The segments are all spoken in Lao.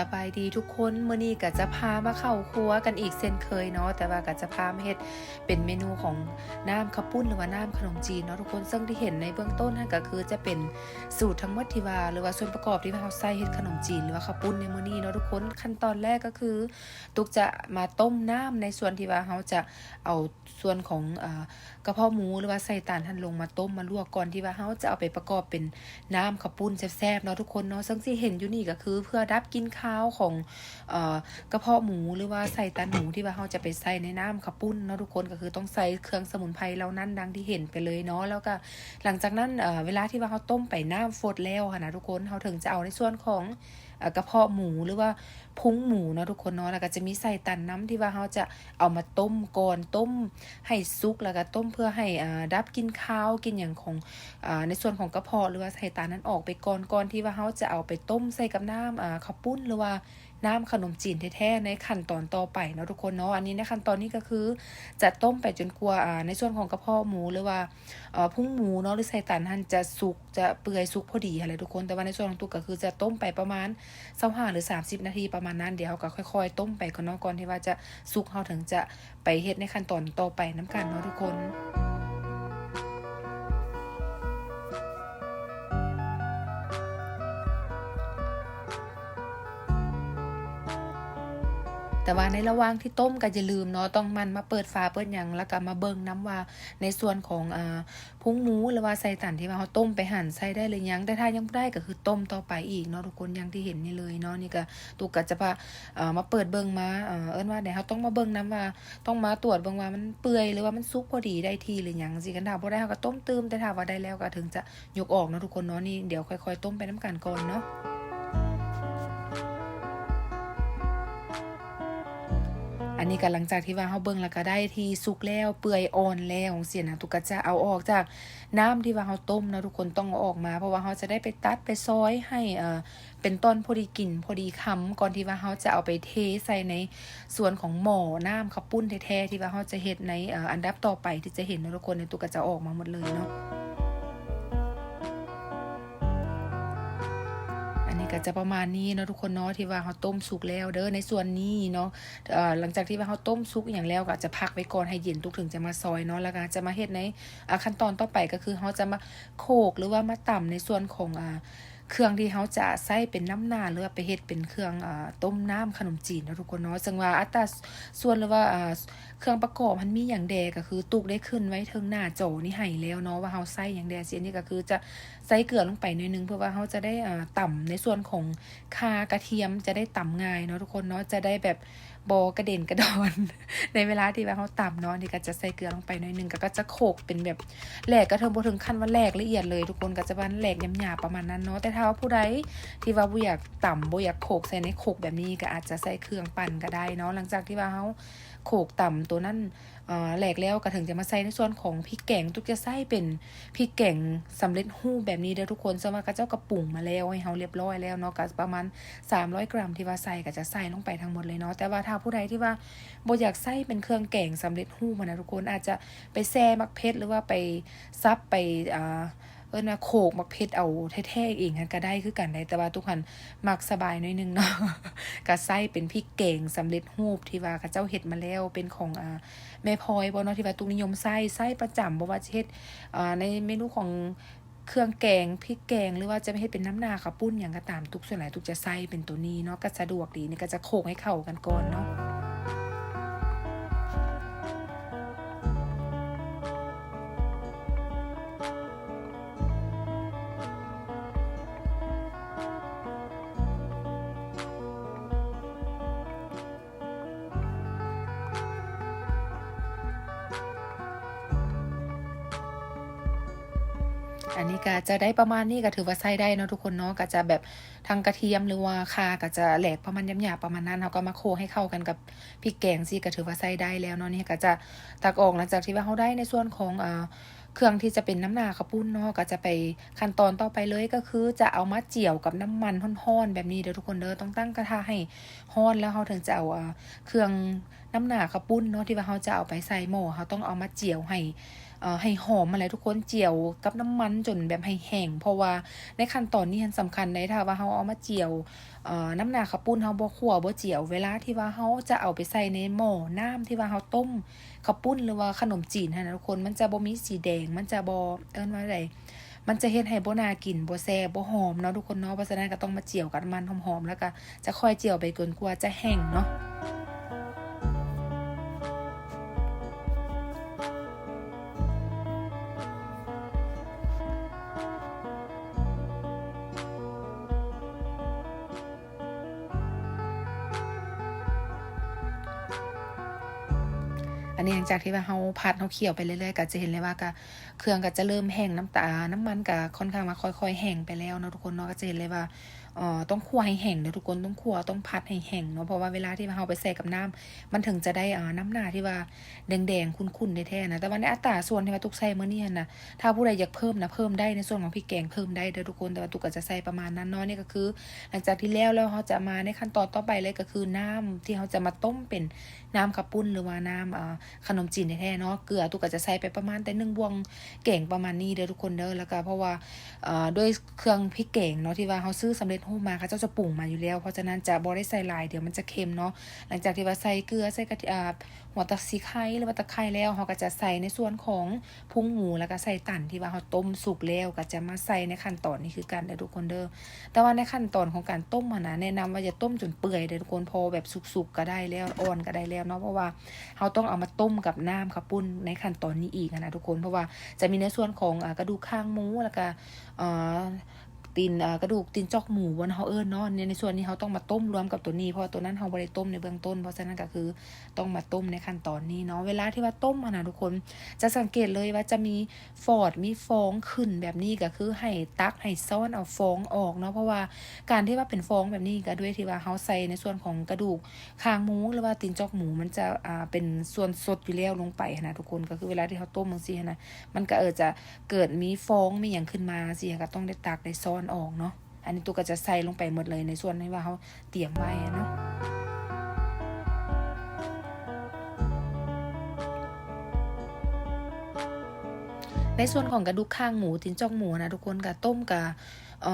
ສະບາຍດີທຸກຄົນ, ມື້ນີ້ກໍຈະພາມາເຂົ້າຄົວກັນອີກເຊັ່ນເຄີຍເນາະ, ແຕ່ວ່າກໍຈະພາມາເຮັດເປັນເມນູຂອງນ້ຳເຂົ້າປຸ້ນ ຫຼືວ່ານ້ຳຂະໜົມຈີນເນາະທຸກຄົນ. ເຊິ່ງທີ່ເຫັນໃນເບື້ອງຕົ້ນຫັ້ນກໍຄືຈະເປັນສູດທັງໝົດທີ່ວ່າ ຫຼືວ່າສ່ວນປະກອບທີ່ວ່າເຮົາໃສ່ເຮັດຂະໜົມຈີນ ຫຼືວ່າເຂົ້າປຸ້ນໃນມື້ນີ້ເນາະທຸກຄົນ. ຂັ້ນຕອນແລກກໍຄືຕຸກຈະມາຕົ້ມນ້ຳໃນສ່ວນທີ່ວ່າເຮົາຈະເອົາ ສ່ວນຂອງ ເອີ ກະເພາະໝູ ຫຼືວ່າໄສ້ຕັນຫັ້ນລົງມາຕົ້ມມາລວກ ກ່ອນທີ່ວ່າເຮົາຈະເອົາໄປປະກອບເປັນນ້ຳເຂົ້າປຸ້ນແຊບໆເນາະທຸກຄົນເນາະ. ເຊິ່ງທີ່ເຫັນຢູ່ນີ້ກໍຄືເພື່ອດັບກິ່ນຄາວຂອງ ເອີ ກະເພາະໝູ ຫຼືວ່າໄສ້ຕັນໝູ ທີ່ວ່າເຮົາຈະໄປໃສ່ໃນນ້ຳເຂົ້າປຸ້ນເນາະທຸກຄົນ, ກໍຄືຕ້ອງໃສ່ເຄື່ອງສະໝຸນໄພເຫຼົ່ານັ້ນ ດັ່ງທີ່ເຫັນໄປເລີຍເນາະ. ແລ້ວກໍຫຼັງຈາກນັ້ນ ເອີ ເວລາທີ່ວ່າເຮົາຕົ້ມໄປນ້ຳຟົດແລ້ວຫັ້ນນະທຸກຄົນ, ເຮົາເຖິງຈະເອົາໃນສ່ວນຂອງ ເອີ ກະເພາະໝູ ຫຼືວ່າພຸງໝູເນາະທຸກຄົນເນາະ, ແລ້ວກໍຈະມີໄສ້ຕັນນຳ ທີ່ວ່າເຮົາຈະເອົາມາຕົ້ມກ່ອນ, ຕົ້ມໃຫ້ສຸກ ແລ້ວກໍຕົ້ມເພື່ອໃຫ້ ເອີ ດັບກິ່ນຄາວກິ່ນຫຍັງຂອງ ເອີ ໃນສ່ວນຂອງກະເພາະ ຫຼືວ່າໄສ້ຕັນນັ້ນອອກໄປກ່ອນ, ກ່ອນທີ່ວ່າເຮົາຈະເອົາໄປຕົ້ມໃສ່ກັບນ້ຳ ເອີ ເຂົ້າປຸ້ນ ຫຼືວ່ານ້ຳຂະໜົມຈີນແທ້ໆ ໃນຂັ້ນຕອນຕໍ່ໄປເນາະທຸກຄົນເນາະ. ອັນນີ້ໃນຂັ້ນຕອນນີ້ກໍຄືຈະຕົ້ມໄປຈົນກວ່າ ເອີ ໃນສ່ວນຂອງກະເພາະໝູ ຫຼືວ່າ ເອີ ພຸງໝູເນາະ ຫຼືໄສ້ຕັນຫັ້ນຈະສຸກ ຈະເປື່ອຍສຸກພໍດີຫັ້ນແຫຼະທຸກຄົນ. ແຕ່ວ່າໃນສ່ວນຂອງຕຸກກໍຄືຈະຕົ້ມໄປປະມານຊາວຫ້າ ຫຼື ສາມສິບນາທີປະມານນັ້ນ, ດຽວເຮົາກໍຄ່ອຍໆຕົ້ມໄປກ່ອນເນາະ, ກ່ອນທີ່ວ່າຈະສຸກ ເຮົາເຖິງຈະໄປເຮັດໃນຂັ້ນຕອນຕໍ່ໄປນຳກັນເນາະທຸກຄົນ. ແຕ່ວ່າໃນລະຫວ່າງທີ່ຕົ້ມກໍຢ່າລືມເນາະ, ຕ້ອງໝັ່ນມາເປີດຝາເປີດຫຍັງ ແລ້ວກໍມາເບິ່ງນຳວ່າໃນສ່ວນຂອງ ເອີ ພຸງໝູ ຫຼືວ່າໄສ້ຕັນທີ່ວ່າເຮົາຕົ້ມໄປຫັ້ນໃສ່ໄດ້ຫຼືຍັງ, ແຕ່ຖ້າຍັງບໍ່ໄດ້ກໍຄືຕົ້ມຕໍ່ໄປອີກເນາະທຸກຄົນ. ຢ່າງທີ່ເຫັນນີ້ເລີຍເນາະ, ນີ້ກໍຕຸກກໍຈະພາ ເອີ ມາເປີດເບິ່ງ ມາ ເອີ ເອີ້ນວ່າໃດ ເຮົາຕ້ອງມາເບິ່ງນຳວ່າ ຕ້ອງມາຕວດເບິ່ງວ່າມັນເປື່ອຍ ຫຼືວ່າມັນສຸກພໍດີໄດ້ທີ່ຫຼືຍັງຊີ້. ຄັນຖ້າບໍ່ໄດ້ເຮົາກໍຕົ້ມຕື່ມ, ແຕ່ຖ້າວ່າໄດ້ແລ້ວກໍເຖິງຈະຍົກອອກເນາະທຸກຄົນເນາະ. ນີ້ດຽວຄ່ອຍໆຕົ້ມໄປນຳກັນກ່ອນເນາະ. ອັນນີ້ກໍຫຼັງຈາກທີ່ວ່າເຮົາເບິ່ງແລ້ວກໍໄດ້ທີ່ສຸກແລ້ວ ເປື່ອຍອ່ອນແລ້ວຈັ່ງຊີ້ນະ, ຕຸກກໍຈະເອົາອອກຈາກນ້ຳທີ່ວ່າເຮົາຕົ້ມເນາະທຸກຄົນ, ຕ້ອງເອົາອອກມາ ເພາະວ່າເຮົາຈະໄດ້ໄປຕັດໄປຊອຍໃຫ້ ເອີ ເປັນຕ່ອນພໍດີກິນພໍດີຄຳ ກ່ອນທີ່ວ່າເຮົາຈະເອົາໄປເທໃສ່ໃນສ່ວນຂອງໝໍ້ນ້ຳເຂົ້າປຸ້ນແທ້ໆ ທີ່ວ່າເຮົາຈະເຮັດໃນ ເອີ ອັນດັບຕໍ່ໄປທີ່ຈະເຫັນເນາະທຸກຄົນ. ໃນຕຸກກໍຈະເອົາອອກມາໝົດເລີຍເນາະ. ອັນນີ້ກໍຈະປະມານນີ້ເນາະທຸກຄົນເນາະ ທີ່ວ່າເຮົາຕົ້ມສຸກແລ້ວເດີ ໃນສ່ວນນີ້ເນາະ. ເອີ ຫຼັງຈາກທີ່ວ່າເຮົາຕົ້ມສຸກອີ່ຫຍັງແລ້ວ ກໍຈະພັກໄວ້ກ່ອນໃຫ້ເຢັນ ຕຸກເຖິງຈະມາຊອຍເນາະ. ແລ້ວກໍຈະມາເຮັດໃນ ອາ ຂັ້ນຕອນຕໍ່ໄປ ກໍຄືເຮົາຈະມາໂຂກ ຫຼືວ່າມາຕຳໃນສ່ວນຂອງ ອາ ເຄື່ອງທີ່ເຮົາຈະໃຊ້ເປັນນ້ຳໜາ ຫຼືວ່າໄປເຮັດເປັນເຄື່ອງ ອາ ຕົ້ມນ້ຳຂະໜົມຈີນເນາະທຸກຄົນເນາະ. ເຊິ່ງວ່າອັດຕາສ່ວນ ຫຼືວ່າ ອາ ເຄື່ອງປະກອບມັນມີຫຍັງແດ່ ກໍຄືຕຸກໄດ້ຂຶ້ນໄວ້ເທິງໜ້າຈໍນີ້ໃຫ້ແລ້ວເນາະ ວ່າເຮົາໃຊ້ຫຍັງແດ່. ອັນນີ້ກໍຄືຈະໃສ່ເກືອລົງໄປໜ້ອຍໜຶ່ງ ເພື່ອວ່າເຮົາຈະໄດ້ ອາ ຕຳໃນສ່ວນຂອງຂ່າກະທຽມ ຈະໄດ້ຕຳງ່າຍເນາະທຸກຄົນເນາະ, ຈະໄດ້ແບບບໍ່ກະເດັນກະດອນ ໃນເວລາທີ່ວ່າເຮົາຕຳເນາະ. ອັນນີ້ກໍຈະໃສ່ເກືອລົງໄປໜ້ອຍໜຶ່ງ ກໍ ກໍຈະໂຂກເປັນແບບ ແຫຼກກໍເຖິງ ບໍ່ເຖິງຂັ້ນວ່າແຫຼກລະອຽດເລີຍທຸກຄົນ, ກໍຈະປະມານແຫຼກຫຍາບໆປະມານນັ້ນເນາະ. ແຕ່ຖ້າວ່າຜູ້ໃດທີ່ວ່າບໍ່ຢາກຕຳ ບໍ່ຢາກໂຂກໃສ່ໃນຄົກແບບນີ້ ກໍອາດຈະໃສ່ເຄື່ອງປັ່ນກໍໄດ້ເນາະ. ຫຼັງຈາກທີ່ວ່າເຮົາໂຂກຕຳໂຕນັ້ນ ເອີ ແຫຼກແລ້ວ ກໍເຖິງຈະມາໃສ່ໃນສ່ວນຂອງພິກແກງ. ຕຸກຈະໃຊ້ເປັນພິກແກງສຳເລັດຮູບແບບນີ້ເດີທຸກຄົນ, ເຊິ່ງວ່າເຂົາເຈົ້າກໍປຸງມາແລ້ວໃຫ້ເຮົາລຽບຮ້ອຍແລ້ວເນາະ, ກໍປະມານສາມຮ້ອຍກຣາມທີ່ວ່າໃສ່ ກໍຈະໃສ່ລົງໄປທັງໝົດເລີຍເນາະ. ແຕ່ວ່າຖ້າຜູ້ໃດທີ່ວ່າບໍ່ຢາກໃຊ້ເປັນເຄື່ອງແກງສຳເລັດຮູບຫັ້ນນະທຸກຄົນ, ອາດຈະໄປແຊ່ໝາກເຜັດ ຫຼືວ່າໄປສັບ ໄປ ອ່າ ເອີ້ນວ່າໂຂກໝາກເຜັດເອົາແທ້ໆເອງຫັ້ນກໍໄດ້ຄືກັນໃດ໋, ແຕ່ວ່າຕຸກຫັ້ນມັກສະບາຍໜ້ອຍໜຶ່ງເນາະ ກໍໃຊ້ເປັນພິກແກງສຳເລັດຮູບທີ່ວ່າເຂົາເຈົ້າເຮັດມາແລ້ວ ເປັນຂອງ ອ່າ ແມ່ພອຍບໍເນາະ ທີ່ວ່າຕຸກນິຍົມໃຊ້ ໃຊ້ປະຈຳ ບໍ່ວ່າຈະເຮັດ ອ່າ ໃນເມນູຂອງເຄື່ອງແກງ ພິກແກງ ຫຼືວ່າຈະເຮັດເປັນນ້ຳໜາເຂົ້າປຸ້ນຫຍັງກໍຕາມ, ຕຸກສ່ວນຫຼາຍຕຸກຈະໃຊ້ເປັນໂຕນີ້ເນາະ ກໍສະດວກດີ. ນີ້ກໍຈະໂຂກໃຫ້ເຂົ້າກັນກ່ອນເນາະ. ອັນນີ້ກໍຈະໄດ້ປະມານນີ້ ກໍຖືວ່າໃຊ້ໄດ້ເນາະທຸກຄົນເນາະ. ກໍຈະແບບທັງກະທຽມ ຫຼືວ່າຂ່າ ກໍຈະແຫຼກປະມານຫຍາບໆປະມານນັ້ນ, ເຮົາກໍມາໂຄໃຫ້ເຂົ້າກັນກັບພິກແກງຊີ້ ກໍຖືວ່າໃຊ້ໄດ້ແລ້ວເນາະ. ນີ້ກໍຈະຕັກອອກ ຫຼັງຈາກທີ່ວ່າເຮົາໄດ້ໃນສ່ວນຂອງ ເອີ ເຄື່ອງທີ່ຈະເປັນນ້ຳໜາເຂົ້າປຸ້ນເນາະ, ກໍຈະໄປຂັ້ນຕອນຕໍ່ໄປເລີຍ ກໍຄືຈະເອົາມາຈຽວກັບນ້ຳມັນຮ້ອນໆແບບນີ້ເດີທຸກຄົນເດີ. ຕ້ອງຕັ້ງກະທະໃຫ້ຮ້ອນ ແລ້ວເຮົາເຖິງຈະເອົາ ເອີ ເຄື່ອງນ້ຳໜາເຂົ້າປຸ້ນເນາະ ທີ່ວ່າເຮົາຈະເອົາໄປໃສ່ໝໍ້, ເຮົາຕ້ອງເອົາມາຈຽວໃຫ້ ເອີ ໃຫ້ຫອມຫັ້ນແຫຼະທຸກຄົນ, ຈຽວກັບນ້ຳມັນຈົນແບບໃຫ້ແຫ້ງ ເພາະວ່າໃນຂັ້ນຕອນນີ້ຫັ້ນສຳຄັນໃດ໋. ຖ້າວ່າເຮົາເອົາມາຈຽວ ເອີ ນ້ຳໜ້າເຂົ້າປຸ້ນ ເຮົາບໍ່ຂົ້ວບໍ່ຈຽວ ເວລາທີ່ວ່າເຮົາຈະເອົາໄປໃສ່ໃນໝໍ້ນ້ຳທີ່ວ່າເຮົາຕົ້ມເຂົ້າປຸ້ນ ຫຼືວ່າຂະໜົມຈີນຫັ້ນນະທຸກຄົນ ມັນຈະບໍ່ມີສີແດງ ມັນຈະບໍ່ ເອີ້ນວ່າໃດ ມັນຈະເຮັດໃຫ້ບໍ່ໜ້າກິນ ບໍ່ແຊບ ບໍ່ຫອມເນາະທຸກຄົນເນາະ. ເພາະສະນັ້ນກໍຕ້ອງມາຈຽວກັບນ້ຳມັນຫອມໆ ແລ້ວກໍຈະຄ່ອຍຈຽວໄປຈົນກວ່າຈະແຫ້ງເນາະ. ອັນນີ້ຫຼັງຈາກທີ່ວ່າເຮົາຜັດ ເຮົາຂ້ຽວໄປເລື້ອຍໆ ກໍຈະເຫັນເລີຍວ່າ ກໍ ເຄື່ອງກໍຈະເລີ່ມແຫ້ງ ນ້ຳຕາ ນ້ຳມັນກໍຄ່ອນຂ້າງວ່າຄ່ອຍໆແຫ້ງໄປແລ້ວເນາະທຸກຄົນເນາະ. ກໍຈະເຫັນເລີຍວ່າ ເອີ ຕ້ອງຂົ້ວໃຫ້ແຫ້ງເດີທຸກຄົນ ຕ້ອງຂົ້ວ ຕ້ອງຜັດໃຫ້ແຫ້ງເນາະ ເພາະວ່າເວລາທີ່ວ່າເຮົາໄປໃສ່ກັບນ້ຳ ມັນເຖິງຈະໄດ້ ເອີ ນ້ຳໜ້າທີ່ວ່າແດງໆຂຸ້ນໆແທ້ໆນະ. ແຕ່ວ່າໃນອັດຕາສ່ວນທີ່ວ່າຕຸກໃສ່ມື້ນີ້ຫັ້ນນະ ຖ້າຜູ້ໃດຢາກເພີ່ມນະ ເພີ່ມໄດ້ ໃນສ່ວນຂອງພິກແກງເພີ່ມໄດ້ເດີທຸກຄົນ ແຕ່ວ່າຕຸກກໍຈະໃສ່ປະມານນັ້ນເນາະ. ນີ້ກໍຄືຫຼັງຈາກທີ່ແລ້ວແລ້ວ ເຮົາຈະມາໃນຂັ້ນຕອນຕໍ່ໄປເລີຍ ກໍຄືນ້ຳທີ່ເຮົາຈະມາຕົ້ມເປັນນ້ຳເຂົ້າປຸ້ນ ຫຼືວ່ານ້ຳ ເອີ ຂະໜົມຈີນແທ້ໆເນາະ. ເກືອຕຸກກໍຈະໃສ່ໄປປະມານແຕ່ໜຶ່ງບ່ວງແກງປະມານນີ້ເດີທຸກຄົນເດີ. ແລ້ວກໍເພາະວ່າ ເອີ ດ້ວຍເຄື່ອງພິກແກງເນາະ ທີ່ວ່າເຮົາຊື້ສຳເລັດຮູບມາ ເຂົາເຈົ້າຈະປຸງມາຢູ່ແລ້ວ ເພາະສະນັ້ນຈະບໍ່ໄດ້ໃສ່ຫຼາຍ ດຽວມັນຈະເຄັມເນາະ. ຫຼັງຈາກທີ່ວ່າໃສ່ເກືອ ໃສ່ກະ ອາ ຫົວຕາຊີໄຄ ຫຼືວ່າຕາໄຄແລ້ວ ເຮົາກໍຈະໃສ່ໃນສ່ວນຂອງພຸງໝູ ແລ້ວກໍໃສ່ຕັນທີ່ວ່າເຮົາຕົ້ມສຸກແລ້ວ ກໍຈະມາໃສ່ໃນຂັ້ນຕອນນີ້ຄືກັນເດີທຸກຄົນເດີ. ແຕ່ວ່າໃນຂັ້ນຕອນຂອງການຕົ້ມຫັ້ນນະ ແນະນຳວ່າຢ່າຕົ້ມຈົນເປື່ອຍເດີທຸກຄົນ ພໍແບບສຸກໆກໍໄດ້ແລ້ວ ອ່ອນກໍໄດ້ແລ້ວເນາະ ເພາະວ່າເຮົາຕ້ອງເອົາມາຕົ້ມກັບນ້ຳເຂົ້າປຸ້ນໃນຂັ້ນຕອນນີ້ອີກຫັ້ນນະທຸກຄົນ. ເພາະວ່າຈະມີໃນສ່ວນຂອງ ອາ ກະດູກຄາງໝູ ແລ້ວກໍ ອາ ຕີນ ເອີ ກະດູກຕີນຈອກໝູ ບ່ອນເຮົາເອີ້ນເນາະ. ໃນ ໃນສ່ວນນີ້ເຮົາຕ້ອງມາຕົ້ມລວມກັບຕົວນີ້ ເພາະວ່າຕົວນັ້ນເຮົາບໍ່ໄດ້ຕົ້ມໃນເບື້ອງຕົ້ນ ເພາະສະນັ້ນກໍຄືຕ້ອງມາຕົ້ມໃນຂັ້ນຕອນນີ້ເນາະ. ເວລາທີ່ວ່າຕົ້ມຫັ້ນນະທຸກຄົນ ຈະສັງເກດເລີຍວ່າຈະມີຟອດ ມີຟອງຂຶ້ນແບບນີ້ ກໍຄືໃຫ້ຕັກ ໃຫ້ຊ້ອນເອົາຟອງອອກເນາະ ເພາະວ່າການທີ່ວ່າເປັນຟອງແບບນີ້ ກໍດ້ວຍທີ່ວ່າເຮົາໃສ່ໃນສ່ວນຂອງກະດູກຄາງໝູ ຫຼືວ່າຕີນຈອກໝູ ມັນຈະ ອາ ເປັນສ່ວນສົດຢູ່ແລ້ວລົງໄປຫັ້ນນະທຸກຄົນ. ກໍຄືເວລາທີ່ເຮົາຕົ້ມຈັ່ງຊີ້ຫັ້ນນະ ມັນກໍ ເອີ ຈະເກີດມີຟອງມີຫຍັງຂຶ້ນມາຊີ້ ກໍຕ້ອງໄດ້ຕັກໄດ້ຊ້ອນອອກເນາະ. ອັນນີ້ຕຸກກໍຈະໃສ່ລົງໄປໝົດເລີຍ ໃນສ່ວນທີ່ວ່າເຮົາຕຽມໄວ້ເນາະ. ໃນສ່ວນຂອງກະດູກຄາງໝູ ຕີນຈອກໝູນະທຸກຄົນ ກໍຕົ້ມກໍ ເອີ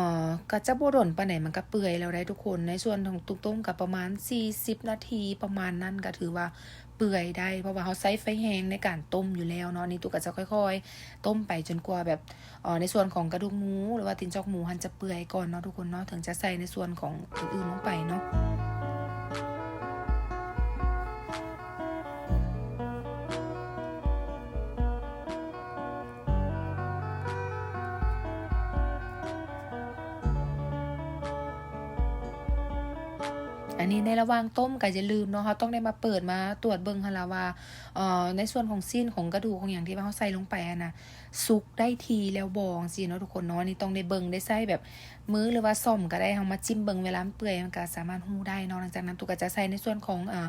ກໍຈະບໍ່ດົນປານໃດ ມັນກໍເປື່ອຍແລ້ວໄດ໋ທຸກຄົນ. ໃນສ່ວນຂອງຕຸກຕົ້ມກໍປະມານສີ່ສິບນາທີປະມານນັ້ນ ກໍຖືວ່າ ເປື່ອຍໄດ້ ເພາະວ່າເຮົາໃຊ້ໄຟແຮງໃນການຕົ້ມຢູ່ແລ້ວເນາະ. ນີ້ຕຸກກໍຈະຄ່ອຍໆຕົ້ມໄປຈົນກວ່າແບບ ເອີ ໃນສ່ວນຂອງກະດູກໝູ ຫຼືວ່າຕີນຈອກໝູຫັ້ນຈະເປື່ອຍກ່ອນເນາະທຸກຄົນເນາະ ເຖິງຈະໃສ່ໃນສ່ວນຂອງອື່ນໆລົງໄປເນາະ. ອັນນີ້ໃນລະຫວ່າງຕົ້ມກໍຢ່າລືມເນາະ ເຮົາຕ້ອງໄດ້ມາເປີດມາຕວດເບິ່ງຫັ້ນລະວ່າ ເອີ ໃນສ່ວນຂອງຊີ້ນຂອງກະດູກຂອງຫຍັງທີ່ວ່າເຮົາໃສ່ລົງໄປຫັ້ນນະ ສຸກໄດ້ທີ່ແລ້ວບໍ່ ຈັ່ງຊີ້ເນາະທຸກຄົນເນາະ. ນີ້ຕ້ອງໄດ້ເບິ່ງ ໄດ້ໃຊ້ແບບມື ຫຼືວ່າສ້ອມກໍໄດ້ ເຮົາມາຈິ້ມເບິ່ງເວລາມັນເປື່ອຍ ມັນກໍສາມາດຮູ້ໄດ້ເນາະ. ຫຼັງຈາກນັ້ນ ຕຸກກໍຈະໃສ່ໃນສ່ວນຂອງ ເອີ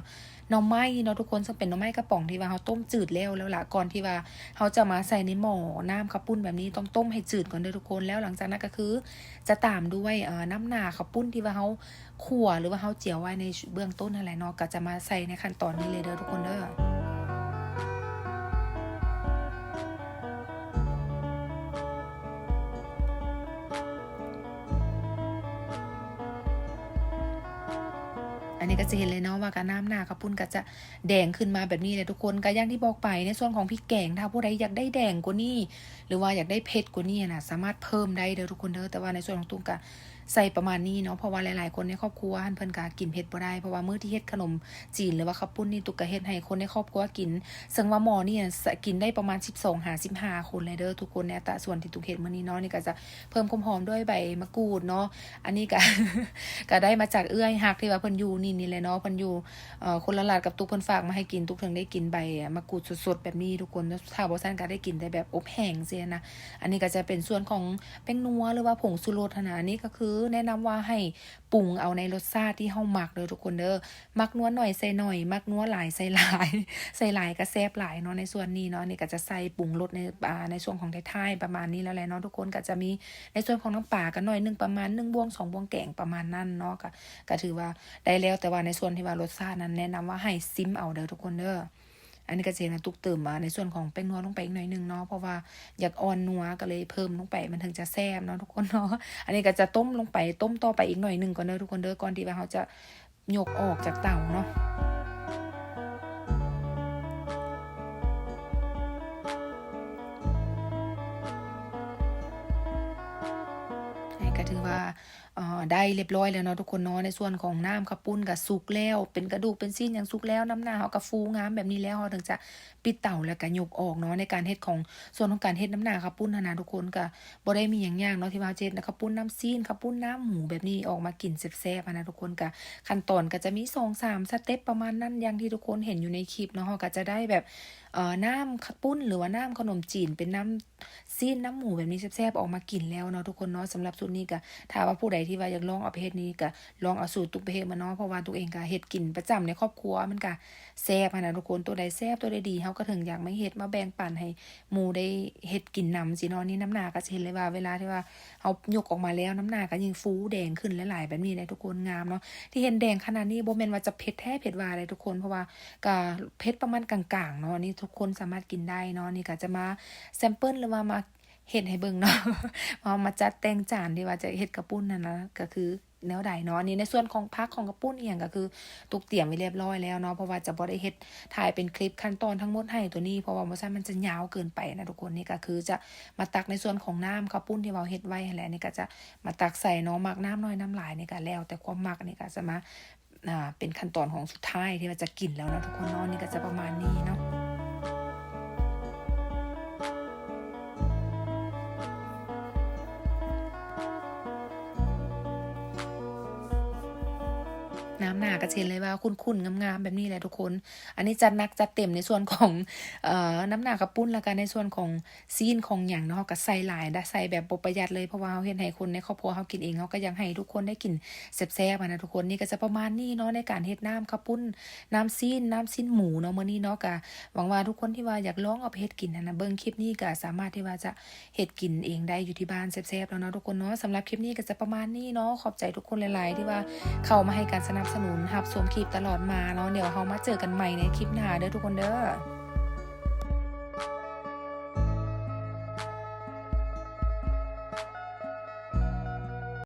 ໜໍ່ໄມ້ເນາະທຸກຄົນ ເຊິ່ງເປັນໜໍ່ໄມ້ກະປ໋ອງທີ່ວ່າເຮົາຕົ້ມຈືດແລ້ວ ແລ້ວລະ ກ່ອນທີ່ວ່າເຮົາຈະມາໃສ່ໃນໝໍ້ນ້ຳເຂົ້າປຸ້ນແບບນີ້ ຕ້ອງຕົ້ມໃຫ້ຈືດກ່ອນເດີທຸກຄົນ. ແລ້ວຫຼັງຈາກນັ້ນກໍຄືຈະຕາມດ້ວຍ ເອີ ນ້ຳໜ້າເຂົ້າປຸ້ນທີ່ວ່າເຮົາຂົ້ວ ຫຼືວ່າເຮົາຈຽວໄວ້ໃນເບື້ອງຕົ້ນຫັ້ນແຫຼະເນາະ ກໍຈະມາໃສ່ໃນຂັ້ນຕອນນີ້ເລີຍເດີທຸກຄົນເດີ. ອັນນີ້ກໍຈະເຫັນເລີຍເນາະວ່າກະນ້ຳໜ້າເຂົ້າປຸ້ນກໍຈະແດງຂຶ້ນມາແບບນີ້ແຫຼະທຸກຄົນ. ກໍຢ່າງທີ່ບອກໄປ ໃນສ່ວນຂອງພິກແກງ ຖ້າຜູ້ໃດຢາກໄດ້ແດງກວ່ານີ້ ຫຼືວ່າຢາກໄດ້ເຜັດກວ່ານີ້ນະ ສາມາດເພີ່ມໄດ້ເດີທຸກຄົນເດີ. ແຕ່ວ່າໃນສ່ວນຂອງຕຸກກະໃສ່ປະມານນີ້ເນາະ ເພາະວ່າຫຼາຍໆຄົນໃນຄອບຄົວຫັ້ນ ເພິ່ນກະກິນເຜັດບໍ່ໄດ້ ເພາະວ່າມື້ທີ່ເຮັດຂະໜົມຈີນ ຫຼືວ່າເຂົ້າປຸ້ນນີ້ ຕຸກກະເຮັດໃຫ້ຄົນໃນຄອບຄົວກິນ ເຊິ່ງວ່າໝໍ້ນີ້ນະ ສະ ກິນໄດ້ປະມານສິບສອງຫາສິບຫ້າຄົນເລີຍເດີທຸກຄົນ ໃນອັດຕະສ່ວນທີ່ຕຸກເຮັດມື້ນີ້ເນາະ. ນີ້ກໍຈະ ເພີ່ມຄວາມຫອມດ້ວຍໃບມະກູດເນາະ. ອັນນີ້ກະ ກະໄດ້ມາຈາກເອື້ອຍຮັກທີ່ວ່າເພິ່ນຢູ່ນີ້ ນີ້ແຫຼະເນາະ ເພິ່ນຢູ່ ເອີ ຄົນລະລັດກັບຕຸກ ເພິ່ນຝາກມາໃຫ້ກິນ ຕຸກເຖິງໄດ້ກິນໃບມະກູດສົດໆແບບນີ້ທຸກຄົນ. ຖ້າບໍ່ຊັ້ນກະໄດ້ກິນແຕ່ແບບອົບແຫ້ງຊີ້ນະ. ອັນນີ້ກະຈະເປັນສ່ວນຂອງແປ້ງນົວ ຫຼືວ່າຜົງຊູລົດຫັ້ນນະ. ອັນນີ້ກະຄືແນະນຳວ່າໃຫ້ປຸງເອົາໃນລົດຊາດທີ່ເຮົາມັກເດີທຸກຄົນເດີ. ມັກນົວໜ້ອຍໃສ່ໜ້ອຍ ມັກນົວຫຼາຍໃສ່ຫຼາຍ ໃສ່ຫຼາຍກໍແຊບຫຼາຍເນາະ ໃນສ່ວນນີ້ເນາະ. ອັນນີ້ກໍຈະໃສ່ປຸງລົດໃນ ອາ ໃນຊ່ວງຂອງທ້າຍໆປະມານນີ້ແລ້ວແຫຼະເນາະທຸກຄົນ. ກໍຈະມີໃນສ່ວນຂອງນ້ຳປາກໍໜ້ອຍໜຶ່ງ ປະມານໜຶ່ງບ່ວງສອງບ່ວງແກງປະມານນັ້ນເນາະ ກໍ ກໍຖືວ່າໄດ້ແລ້ວ. ແຕ່ວ່າໃນສ່ວນທີ່ວ່າລົດຊາດນັ້ນ ແນະນຳວ່າໃຫ້ຊິມເອົາເດີທຸກຄົນເດີ. ອັນນີ້ກໍຈະເຮັດໃຫ້ຕຸກເຕີມ ອ່າ ໃນສ່ວນຂອງແປ້ງນົວລົງໄປອີກໜ້ອຍໜຶ່ງເນາະ ເພາະວ່າຢາກອ່ອນນົວ ກໍເລີຍເພີ່ມລົງໄປ ມັນເຖິງຈະແຊບເນາະທຸກຄົນເນາະ. ອັນນີ້ກໍຈະຕົ້ມລົງໄປ ຕົ້ມຕໍ່ໄປອີກໜ້ອຍໜຶ່ງກ່ອນເດີທຸກຄົນເດີ ກ່ອນທີ່ວ່າເຮົາຈະຍົກອອກຈາກເຕົາເນາະ. ນີ້ກໍຖືວ່າ ເອີ ໄດ້ຮຽບຮ້ອຍແລ້ວເນາະທຸກຄົນເນາະ. ໃນສ່ວນຂອງນ້ຳເຂົ້າປຸ້ນກໍສຸກແລ້ວ ເປັນກະດູກເປັນຊີ້ນຫຍັງສຸກແລ້ວ ນ້ຳໜ້າເຮົາກໍຟູງາມແບບນີ້ແລ້ວ ເຮົາເຖິງຈະປິດເຕົາ ແລ້ວກໍຍົກອອກເນາະ. ໃນການເຮັດຂອງ ສ່ວນຂອງການເຮັດນ້ຳໜ້າເຂົ້າປຸ້ນຫັ້ນນະທຸກຄົນ ກໍບໍ່ໄດ້ມີຫຍັງຍາກເນາະ ທີ່ວ່າເຮົາຈະເຮັດນ້ຳເຂົ້າປຸ້ນ ນ້ຳຊີ້ນ ເຂົ້າປຸ້ນ ນ້ຳໝູແບບນີ້ອອກມາກິນແຊບໆ ຫັ້ນນະທຸກຄົນ. ກໍຂັ້ນຕອນກໍຈະມີສອງສາມສະເຕັບປະມານນັ້ນ ຢ່າງທີ່ທຸກຄົນເຫັນຢູ່ໃນຄລິບເນາະ. ເຮົາກໍຈະໄດ້ແບບ ເອີ ນ້ຳເຂົ້າປຸ້ນ ຫຼືວ່ານ້ຳຂະໜົມຈີນ ເປັນນ້ຳ ຊີ້ນ ນ້ຳໝູແບບນີ້ແຊບໆ ອອກມາກິນແລ້ວເນາະທຸກຄົນເນາະ. ສຳລັບສູດນີ້ກໍ ຖ້າວ່າຜູ້ໃດທີ່ວ່າຢາກລອງເອົາໄປເຮັດນີ້ ກໍລອງເອົາສູດຕຸກໄປເຮັດເບິ່ງເນາະ ເພາະວ່າຕຸກເອງກໍເຮັດກິນປະຈຳໃນຄອບຄົວ ມັນກໍແຊບຫັ້ນນະທຸກຄົນ. ຕົວໃດແຊບ ຕົວໃດດີ ເຮົາກໍເຖິງຢາກມາເຮັດ ມາແບ່ງປັນໃຫ້ໝູ່ໄດ້ເຮັດກິນນຳຊີ້ເນາະ. ນີ້ນ້ຳໜ້າກໍຈະເຫັນເລີຍວ່າ ເວລາທີ່ວ່າເຮົາຍົກອອກມາແລ້ວ ນ້ຳໜ້າກໍຍິ່ງຟູແດງຂຶ້ນຫຼາຍໆ ແບບນີ້ແຫຼະທຸກຄົນ ງາມເນາະ. ທີ່ເຫັນແດງຂະໜາດນີ້ ບໍ່ແມ່ນວ່າຈະເຜັດແທ້ເຜັດວ່າໃດທຸກຄົນ ເພາະວ່າ ກະເຜັດປະມານກາງໆເນາະ ນີ້ທຸກຄົນສາມາດກິນໄດ້ເນາະ. ນີ້ກະຈະມາແຊມເປິ້ນ ຫຼືວ່າມາເຮັດໃຫ້ເບິ່ງເນາະ ວ່າເຮົາມາຈັດແຕ່ງຈານທີ່ວ່າຈະເຮັດເຂົ້າປຸ້ນຫັ້ນນະ ກະຄືແນວໃດເນາະ. ອັນນີ້ໃນສ່ວນຂອງຜັກຂອງເຂົ້າປຸ້ນອີ່ຫຍັງ ກະຄືຕຸກຕຽມໄວ້ຮຽບຮ້ອຍແລ້ວເນາະ ເພາະວ່າຈະບໍ່ໄດ້ເຮັດຖ່າຍເປັນຄລິບຂັ້ນຕອນທັງໝົດໃຫ້ຕົວນີ້ ເພາະວ່າບໍ່ຊັ້ນມັນຈະຍາວເກີນໄປນະທຸກຄົນ. ນີ້ກະຄືຈະມາຕັກໃນສ່ວນຂອງນ້ຳເຂົ້າປຸ້ນທີ່ເຮົາເຮັດໄວ້ຫັ້ນແຫຼະ ນີ້ກະຈະມາຕັກໃສ່ເນາະ ມັກນ້ຳໜ້ອຍນ້ຳຫຼາຍນີ້ກະແລ້ວແຕ່ຄວາມມັກ ນີ້ກະຈະມາ ອ່າ ເປັນຂັ້ນຕອນຂອງສຸດທ້າຍທີ່ວ່າຈະກິນແລ້ວເນາະທຸກຄົນເນາະ. ນີ້ກໍຈະປະມານນີ້ເນາະ ນ້ຳໜ້າກໍຈະເຫັນເລີຍວ່າຂຸ້ນໆ ງາມໆ ແບບນີ້ແຫຼະທຸກຄົນ. ອັນນີ້ຈັດໜັກຈັດເຕັມໃນສ່ວນຂອງ ເອີ ນ້ຳໜ້າເຂົ້າປຸ້ນ ແລ້ວກໍໃນສ່ວນຂອງ ຊີ້ນຂອງຫຍັງເນາະ ເຮົາກໍໃສ່ຫຼາຍ ໃສ່ແບບບໍ່ປະຢັດເລີຍ ເພາະວ່າເຮົາເຮັດໃຫ້ຄົນໃນຄອບຄົວເຮົາກິນເອງ ເຮົາກໍຢາກໃຫ້ທຸກຄົນໄດ້ກິນແຊບໆ ຫັ້ນນະທຸກຄົນ. ນີ້ກໍຈະປະມານນີ້ເນາະ ໃນການເຮັດນ້ຳເຂົ້າປຸ້ນ ນ້ຳຊີ້ນ ນ້ຳຊີ້ນໝູເນາະ ມື້ນີ້ເນາະ. ກະຫວັງວ່າທຸກຄົນທີ່ວ່າຢາກລອງເອົາໄປເຮັດກິນຫັ້ນນະ ເບິ່ງຄລິບນີ້ກໍສາມາດທີ່ວ່າຈະເຮັດກິນເອງໄດ້ຢູ່ທີ່ບ້ານແຊບໆ ແລ້ວເນາະທຸກຄົນເນາະ. ສຳລັບຄລິບນີ້ກໍຈະປະມານນີ້ເນາະ ຂອບໃຈທຸກຄົນຫຼາຍໆ ທີ່ວ່າເຂົ້າມາໃຫ້ການສະໜັບສະໜູນ ຮັບຊົມຄລິບຕະຫຼອດມາເນາະ. ດຽວເຮົາມາເຈີກັນໃໝ່ໃນຄລິບໜ້າເດີທຸກຄົນເດີ.